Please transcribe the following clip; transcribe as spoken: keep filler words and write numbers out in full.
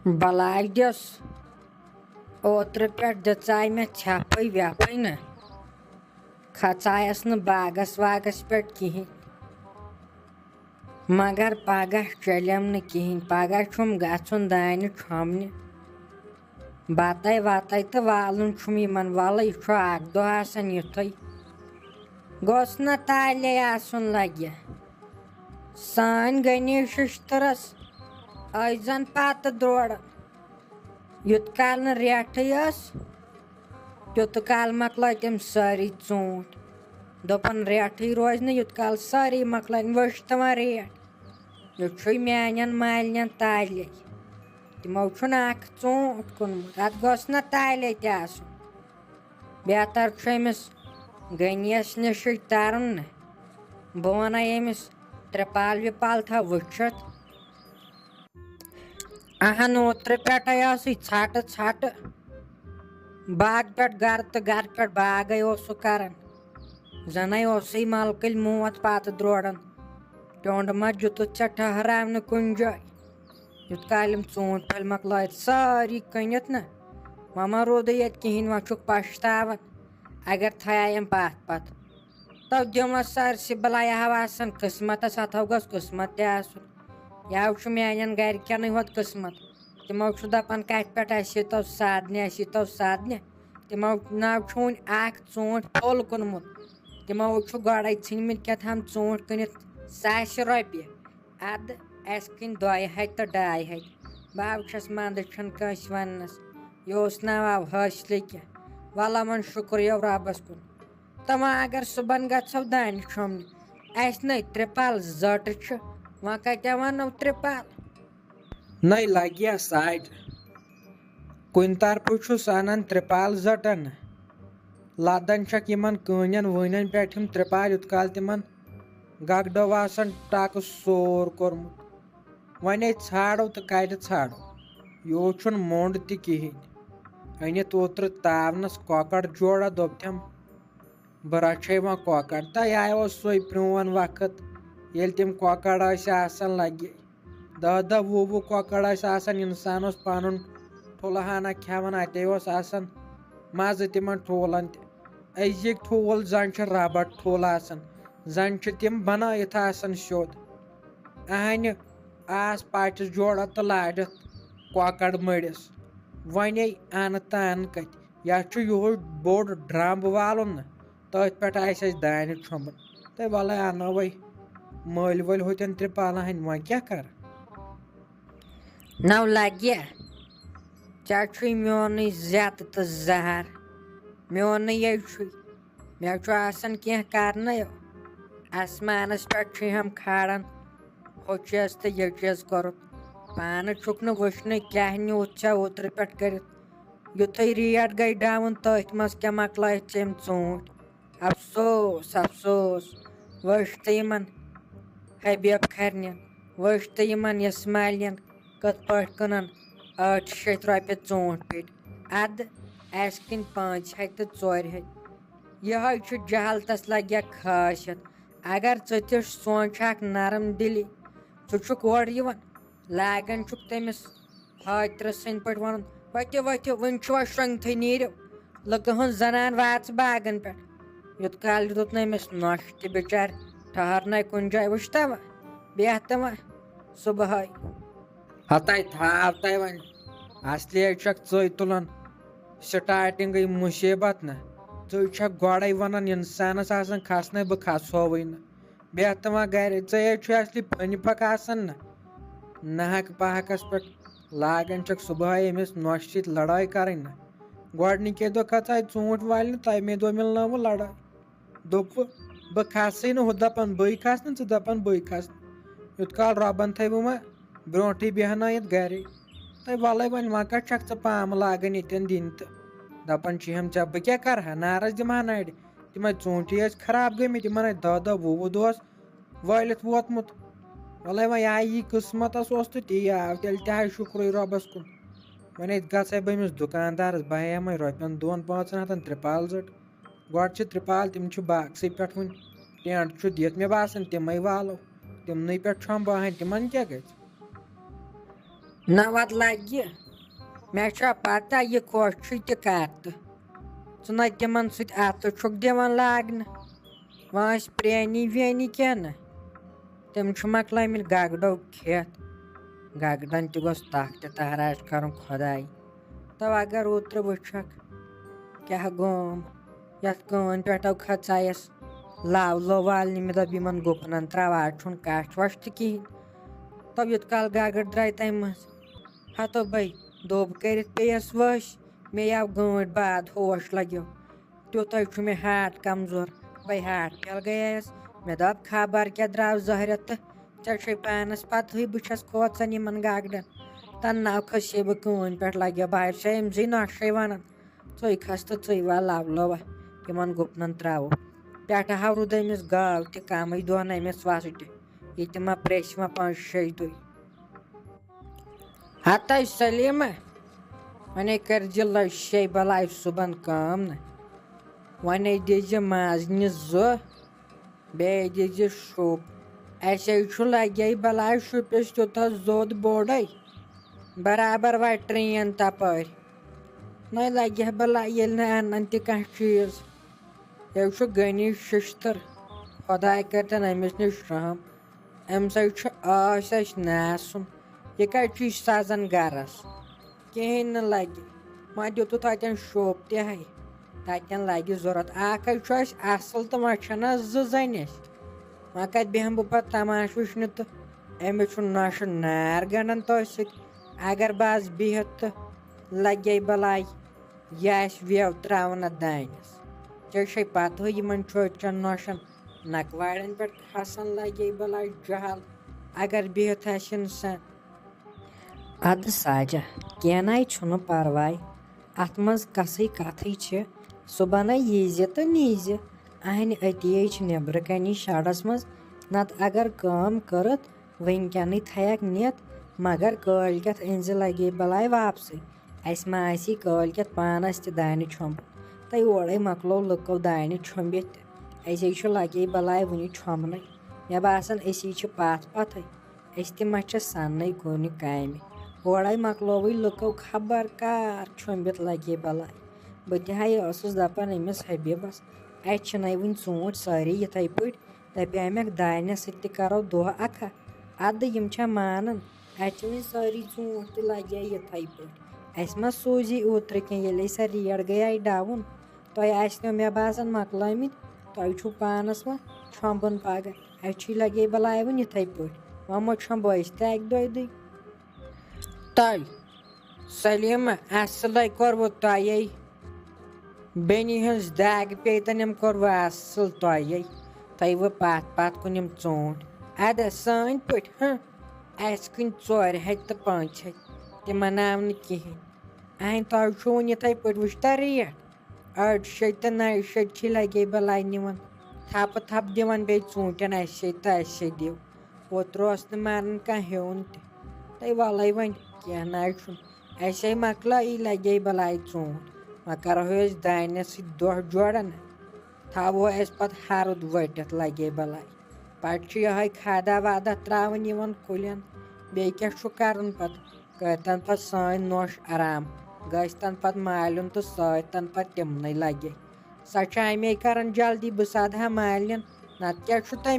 بلاے دِس، اوترٕ پٮ۪ٹھ دِژاے مےٚ ژھٮ۪پھٕے وٮ۪پھٕے نہ، کھژایس نہٕ باغس واغس پٮ۪ٹھ کِہیٖنۍ۔ مگر پگاہ چلیم نہٕ کِہیٖنۍ، پگاہ چھُم گژھُن دانہِ چھۄمبنہِ۔ بتاے وتاے تہٕ والُن چھُم یِمن، وَلہٕ یہِ چھُ اکھ دۄہ آسان یُتھُے۔ گوٚژھ نہ تالے آسُن لگہِ۔ سٲنۍ گنیش ششترس ٲسۍ زن پتہٕ درورن۔ یُت کال نہٕ ریٹھٕے ٲس، تیُت کال مۄکلٲے تٔمۍ سٲری ژوٗنٛٹھۍ۔ دوٚپُن، ریٹھٕے روزِ نہٕ یُت کال سٲری مۄکلٲے۔ وٕچھ تہٕ وۄنۍ ریٹ، یہِ چھُے میانٮ۪ن مالنٮ۪ن تالے۔ تِمو چھُنہٕ اکھ ژوٗنٛٹھ کُنمُت، اتھ گوٚژھ نہ تالے تہِ آسُن۔ بہتر چھُ أمِس غنیَس نِشٕے تَرُن نہٕ۔ بہٕ وَنَے أمِس ترٛپال وِپال تھاو وٕچھِتھ۔ اَہَن، اوترٕ پٮ۪ٹھَے ٲسٕے ژھَٹہٕ ژھَٹہٕ۔ باغہٕ پٮ۪ٹھ گَرٕ تہٕ گَرٕ پٮ۪ٹھ باغَے اوس سُہ کَران۔ زَنَے اوسُے مَلکٕلۍ موت پَتہٕ دروران۔ ٹیوٚنٛڈ ما دیُتُتھ ژےٚ ٹھہراونہٕ کُنہِ جایہِ؟ یُت کالہِ یِم ژوٗنٛٹھۍ پھٔلۍ مۄکلٲے سٲری کٕنِتھ نہ، وۄنۍ ما روٗدُے ییٚتہِ کِہیٖنۍ، وۄنۍ چھُکھ پَشتاوان۔ اگر تھایہِ یِم پَتھ پَتھ، تو دِمَس سٲرسٕے بَلاے ہاو آسان قٕسمَتَس، اَتھ ہاو گوٚژھ قٕسمَت تہِ آسُن۔ یہِ ہاو چھُ میٛانٮ۪ن گَرِکٮ۪نٕے ہوت قٕسمَت۔ تِمو چھُ دَپان، کَتہِ پٮ۪ٹھ اَسہِ ییٖتو سادنہِ، اَسہِ ییٖتو سادنہِ۔ تِمو نہ چھُ وُنہِ اَکھ ژوٗنٛٹھۍ پھوٚل کُنمُت۔ تِمو چھُ گۄڈَے ژھٕنمٕتۍ کیٛاہ تام ژوٗنٛٹھۍ کٕنِتھ ساسہِ رۄپیہِ۔ اَدٕ اَسہِ کٕنۍ دۄیہِ ہَتہِ تہٕ ڈاے ہَتہِ۔ بہٕ چھَس منٛدٕ، چھَنہٕ کٲنٛسہِ وَننَس۔ یہِ اوس نہٕ آو حٲصلٕے کینٛہہ۔ وَلہ وۄنۍ شُکریو رۄبَس کُن۔ تہٕ وۄنۍ اگر صُبحن گژھو دانہِ چھۄمبنہِ، اَسہِ نَے ترٛپال زٔٹہٕ چھِ، وۄنۍ کَتہِ وَنو ترٛپال؟ نَے لَگہِ یا ساٹہِ۔ کُنہِ طرفہٕ چھُس اَنان ترٛپال زٔٹَن۔ لَدان چھَکھ یِمَن کٲنٮ۪ن وٲنٮ۪ن پٮ۪ٹھ یِم ترٛپال، یُت کال تِمَن گَگڈو آسَن ٹَکہٕ سور کوٚرمُت۔ وۄنۍ ہے ژھانٛڈو تہٕ کَتہِ ژھانٛڈو؟ یوٗت چھُنہٕ موٚنٛڈ تہِ کِہیٖنۍ۔ أنِتھ اوترٕ تاونَس کۄکَر جوڑا، دوٚپتھَم، بہٕ رَچھَے وۄنۍ کۄکَر۔ تہٕ یہِ اوس سُے پرٛون وقت، ییٚلہِ تِم کۄکَر ٲسۍ آسان لَگے۔ دَہ دَہ وُہ وُہ کۄکَر ٲسۍ آسان، اِنسان اوس پَنُن ٹھوٗلہٕ ہَنا کھٮ۪وان، اَتے اوس آسان مَزٕ تِمَن ٹھوٗلَن تہِ۔ أزِکۍ ٹھوٗل زَن چھِ رَبڑ ٹھوٗلہٕ آسان، زَن چھِ تِم بَنٲیِتھ آسان سیوٚد۔ اَہَنہِ آس پاٹِس جوڑا تہٕ لارٮ۪تھ کۄکَر مٔڑِس۔ وۄنۍ اَنہٕ تہٕ اَنہٕ کَتہِ؟ یَتھ چھُ یِہوٚے بوٚڑ ڈرٛمب والُن نہ، تٔتھۍ پٮ۪ٹھ آسہِ اَسہِ دانہِ چھۄمبُن۔ تہٕ وَلَے اَنو وۄنۍ مٔلۍ ؤلۍ ہوٚتٮ۪ن ترٛپالہٕ ہَنہِ، وۄنۍ کیٛاہ کَرٕ؟ نَو لَگہِ، ژےٚ چھُے میونُے زیتہٕ تہٕ زَہر، میونُے یے چھُے۔ مےٚ چھُ آسان کینٛہہ کَرنَے، آسمانَس پٮ۪ٹھ چھُے ہم کھالان، ہُہ چیٖز تہٕ یہِ چیٖز کوٚرُتھ۔ پانہٕ چھُکھ نہٕ وٕچھنٕے کیٛاہ نیوٗتھ ژےٚ اوترٕ پٮ۪ٹھ کٔرِتھ۔ یُتھُے ریٹ گٔے ڈاوُن، تٔتھۍ منٛز کیٛاہ مۄکلٲیِتھ ژےٚ یِم ژوٗنٛٹھۍ؟ افسوس، افسوس۔ وٕچھ تہٕ یِمَن حبیب کھرنٮ۪ن، وٕچھ تہٕ یِمَن یَسمالٮ۪ن کِتھ پٲٹھۍ کٕنَن ٲٹھ شیٚتھ رۄپیہِ ژوٗنٛٹھۍ پیٚٹھۍ۔ اَدٕ اَسہِ کِنۍ پانٛژِ ہَتہِ تہٕ ژورِ ہَتہِ۔ یِہوٚے چھُ جہالتَس لَگہِ خاصیت۔ اگر ژٕ تہِ سونٛچھ اکھ نرم دِلی، ژٕ چھُکھ اورٕ یِوان، لاگان چھُکھ تٔمِس ہاترٕ سٕنٛدۍ پٲٹھۍ وَنُن، "ؤتھِو، ؤتھِو، وٕنہِ چھُوا شۄنٛگتھٕے، نیٖرِو، لُکہٕ ہٕنٛز زنان واژٕ باغن پٮ۪ٹھ۔" یُت کال دیُت نہٕ أمِس نۄشہِ تہِ بِچارِ ٹھہرنَے کُنہِ جایہِ، وٕچھتہ وۄنۍ، بیٚہہ تہٕ وۄنۍ صُبحٲے۔ ہتاے تھاو تۄہہِ وۄنۍ، اصلی چھکھ ژٕے تُلان سٹارٹنگٕے مُصیبت نہ۔ ژٕے چھکھ گۄڈے ونان انسانس آسان کھسنے، بہٕ کھسہووٕے نہٕ۔ بیٚہہ تہٕ وۄنۍ گرے، ژٕے چھُے اصلی پھٔنہِ پھکھ آسان نہ۔ ناحق پاحقس پٮ۪ٹھ لاگان چھکھ صبحٲے أمِس نۄشہِ سۭتۍ لڑٲے کرٕنۍ نہ۔ گۄڈنِکے دۄہ کھژاے ژوٗنٹھۍ والنہِ، تمے دۄہ مِلنٲوٕ لڑٲے۔ دوٚپوُ، بہٕ کھسٕے نہٕ، ہُہ دَپان بٕے کھسہٕ نہٕ، ژٕ دَپان بٕے کھسہٕ نہٕ۔ یُت کال رۄبَن تھٲوٕ مےٚ برونٛٹھٕے بیٚہنٲیِتھ گَرے۔ تہٕ وَلَے وۄنۍ، وۄنۍ کَتھ چھَکھ ژٕ پامہٕ لاگان ییٚتٮ۪ن دِنہِ تہٕ دَپان چھِہَم ژےٚ بہٕ کیٛاہ کَرٕ ہا، نارَس دِمہٕ ہا نَرِ۔ تِمَے ژوٗنٛٹھی ٲسۍ خراب گٔمٕتۍ، یِمَن ٲسۍ دَہ دۄہ وُہ وُہ دۄہ اوس وٲلِتھ ووتمُت۔ وَلَے وۄنۍ آیہِ یی قٕسمَتَس اوس تہٕ تی آو، تیٚلہِ تہِ ہا شُکرُے رۄبَس کُن۔ وۄنۍ ٲسۍ گژھے بہٕ أمِس دُکاندارَس، بہٕ ہٮ۪مَے رۄپیَن دۄن پانٛژَن ہَتَن ترٛپال زٔٹ۔ گۄڈٕ چھِ ترٛپال، تِم چھِ باکسٕے پٮ۪ٹھ وُنہِ۔ ٹینٹ چھُ دِتھ، مےٚ باسان، تِمَے والو۔ تِمنٕے پٮ۪ٹھ چھۄمبہٕ ہن، تِمَن کیٛاہ گژھِ؟ نہ وَتہٕ لَگہِ، مےٚ چھا پَتہ یہِ کۄس چھُے تہِ کَتھ۔ ژٕ نہ تِمَن سۭتۍ اَتھٕ چھُکھ دِوان لاگنہٕ۔ وۄنۍ ٲسۍ پرٛٲنی ویٚنی کینٛہہ نہ، تِم چھِ مۄکلٲمٕتۍ گَگڑو کھٮ۪تھ۔ گَگڑَن تہِ گوٚژھ تَکھ تہِ تَہراج کَرُن خۄداے۔ تو اگر اوترٕ وٕچھکھ کیٛاہ گوم، یَتھ کٲنۍ پٮ۪ٹھو کھژایَس لَو لو والنہِ، مےٚ دوٚپ یِمَن گُپنَن ترٛاوان چھُنہٕ کَچھ وَچھ تہِ کِہیٖنۍ۔ تو یُت کال گَگٕر درٛاے تَمہِ منٛز، ہَتو بَے دوٚب کٔرِتھ پیٚیَس ؤسۍ۔ مےٚ یَو گٲنٛٹۍ بعد ہوش لَگیو، تیُتھَے چھُ مےٚ ہارٹ کمزور۔ بَے ہارٹ فیل گٔیَس۔ مےٚ دوٚپ خبر کیٛاہ درٛاو زہرٮ۪تھ تہٕ ژےٚ چھے پانَس پَتہٕے بہٕ چھَس کھوژان یِمَن گَگڑَن۔ تَنہٕ ناو کھٔسے بہٕ کٲنۍ پٮ۪ٹھ لَگیو بہٕ آسے أمۍ سٕے نۄشے وَنان، ژٕے کھس تہٕ ژٕے وَل لَو لَوا یِمَن گُپنَن ترٛاوو۔ پٮ۪ٹھٕ ہاو روٗد أمِس گاو تہِ کَمٕے دۄہَن أمِس وَسہٕ تہِ، یہِ تہِ ما پرٛیٚسہِ وۄنۍ پانٛژھ شیٚیہِ دۄہہِ۔ ہَتَے سلیٖمہ، وۄنۍ کٔرۍ زِ لَشے بَلاے صُبحن کٲم نہ، وۄنۍ دِژ زِ مازنہِ زٕ، بیٚیہِ دِژ زِ شوٗپ۔ اَسے چھُ لَگے بَلاے شوٗپِس تیوٗتاہ زوٚد بوٚڑے، برابر واتہِ ٹرٛین تَپٲرۍ۔ نَے لَگہِ ہا بَلاے ییٚلہِ نہٕ اَنَن تہِ کانٛہہ چیٖز۔ یہِ چھُ غنی شِشتٕر، خۄداے کٔرِتَن أمِس نِش رحم۔ أمۍ سۭتۍ چھُ آس اَسہِ ناسُن۔ یہِ کَتہِ چھُ یہِ سَزان گَرَس؟ کِہیٖنۍ نہٕ لَگہِ۔ وۄنۍ دیُتُتھ اَتٮ۪ن شوپ تہِ ہے۔ تَتٮ۪ن لَگہِ ضوٚرَتھ۔ اَکھ ہے چھُ اَسہِ اَصٕل تہٕ وۄنۍ چھَنہ زٕ زَنہِ اَسہِ۔ وۄنۍ کَتہِ بیٚہمہٕ بہٕ پَتہٕ تَماشہٕ وٕچھنہِ تہٕ أمِس چھُ نۄشہِ نار گَنٛڈان تۄہہِ سۭتۍ۔ اگر بہٕ آسہٕ بِہِتھ تہٕ لَگے بَلاے، یہِ آسہِ وٮ۪و ترٛاوان اَتھ دانٮ۪س۔ ژےٚ چھے پَتہٕ ہٕے یِمَن چھوچَن نۄشَن نَکوارٮ۪ن پٮ۪ٹھ کھَسان لَگے بَلاے جَہل۔ اگر بِہِتھ آسہِ اِنسان۔ اَدٕ ساجہ، کینٛہہ نَے چھُنہٕ پَرواے، اَتھ منٛز کَسٕے کَتھٕے چھِ، صُبحَنَے ییٖزِ تہٕ نیٖزِ۔ اَہنہِ أتی ہے چھِ نیٚبرٕ کَنی شَڈَس منٛز، نَتہٕ اگر کٲم کٔرٕتھ وٕنکٮ۪نٕے تھایَکھ نِتھ، مگر کٲلۍ کٮ۪تھ أنۍ زِ لَگے بَلاے واپسٕے۔ اَسہِ ما آسی کٲلۍ کٮ۪تھ پانَس تہِ دانہِ چھۄمبُن۔ تہٕ اورَے مۄکلو لُکو دانہِ چھۄمبِتھ تہِ۔ اَسے چھُ لَگے بَلاے وٕنہِ چھۄمبنَے۔ مےٚ باسان، أسی چھِ پَتھ پَتھٕے۔ أسۍ تہِ ما چھِ سَننٕے کُنہِ کامہِ۔ اورَے مۄکلووٕے لُکو خبر کر چھۄمبِتھ لَگے بَلاے۔ بہٕ تہِ ہَے ٲسٕس دَپان أمِس حبیٖبَس، اَتہِ چھِنَے وٕنہِ ژوٗنٛٹھۍ سٲری یِتھَے پٲٹھۍ۔ دَپیٛامٮ۪کھ، دانٮ۪س سۭتۍ تہِ کَرو دۄہ اَکھا۔ اَدٕ یِم چھا مانان؟ اَتہِ چھِ وۄنۍ سٲری ژوٗنٛٹھۍ تہِ لَگے یِتھَے پٲٹھۍ۔ اَسہِ ما سوٗزی اوترٕ کینٛہہ، ییٚلے سۄ ریٹ گٔیے ڈاوُن؟ تۄہہِ آسنو مےٚ باسان مۄکلٲمٕتۍ، تۄہہِ چھُو پانَس وۄنۍ چھۄمبُن پَگاہ۔ اَسہِ چھُے لَگے بَلاے وۄنۍ یِتھَے پٲٹھۍ، وۄنۍ ما چھۄمبو أسۍ تہِ اَکہِ دۄیہِ دُے۔ تۄہہِ، سلیٖمہ، اَصٕلَے کوٚروٕ تۄہے۔ بیٚنہِ ہٕنٛز دَگ پیٚیہِ تَن، أمۍ کوٚروٕ اَصٕل تۄہے۔ تۄہہِ وٕ پَتھ پَتھ کُن یِم ژوٗنٛٹھۍ۔ اَدٕ سٲنۍ پٲٹھۍ، ہہ، اَسہِ کُنہِ ژورِ ہَتہِ تہٕ پانٛژِ ہَتہِ، تِمَن آو نہٕ کِہیٖنۍ۔ اَہَنۍ تۄہہِ چھُو وۄنۍ یِتھَے پٲٹھۍ، وٕچھ تہ ریٹ۔ أڑۍ شیٚتہِ تہٕ نَیہِ شیٚتہِ چھِ لَگے بَلاے نِوان، تھَپہٕ تھَپہٕ دِوان بیٚیہِ ژوٗنٛٹھٮ۪ن، اَسہِ شیٚتہِ تہٕ اَسہِ شیٚتہِ دِیِو۔ اوترٕ اوس نہٕ مانان کانٛہہ ہیوٚن تہِ۔ تہٕ وَلَے وۄنۍ کینٛہہ نہ حظ چھُنہٕ، اَسے مۄکلٲیی لَگے بَلاے ژوٗنٛٹھۍ، وۄنۍ کَرہو أسۍ دانٮ۪س سۭتۍ دۄہ جوڑا نہ، تھاوو أسۍ پَتہٕ ہَرُد ؤٹِتھ لَگے بَلاے۔ پَتہٕ چھُ یِہوٚے کھادہ وادہ ترٛاوان یِمَن کُلٮ۪ن، بیٚیہِ کیٛاہ چھُ کَرُن پَتہٕ؟ کٔرۍتَن پَتہٕ سٲنۍ نوٚش آرام، گٔژھۍتَن پَتہٕ مالیُن تہٕ سۭتۍ تَن پَتہٕ تِمنٕے لَگہِ۔ سۄ چھِ اَمے کَران جلدی، بہٕ سادٕ ہا مالِنٮ۪ن، نَتہٕ کیٛاہ چھُ تَمہِ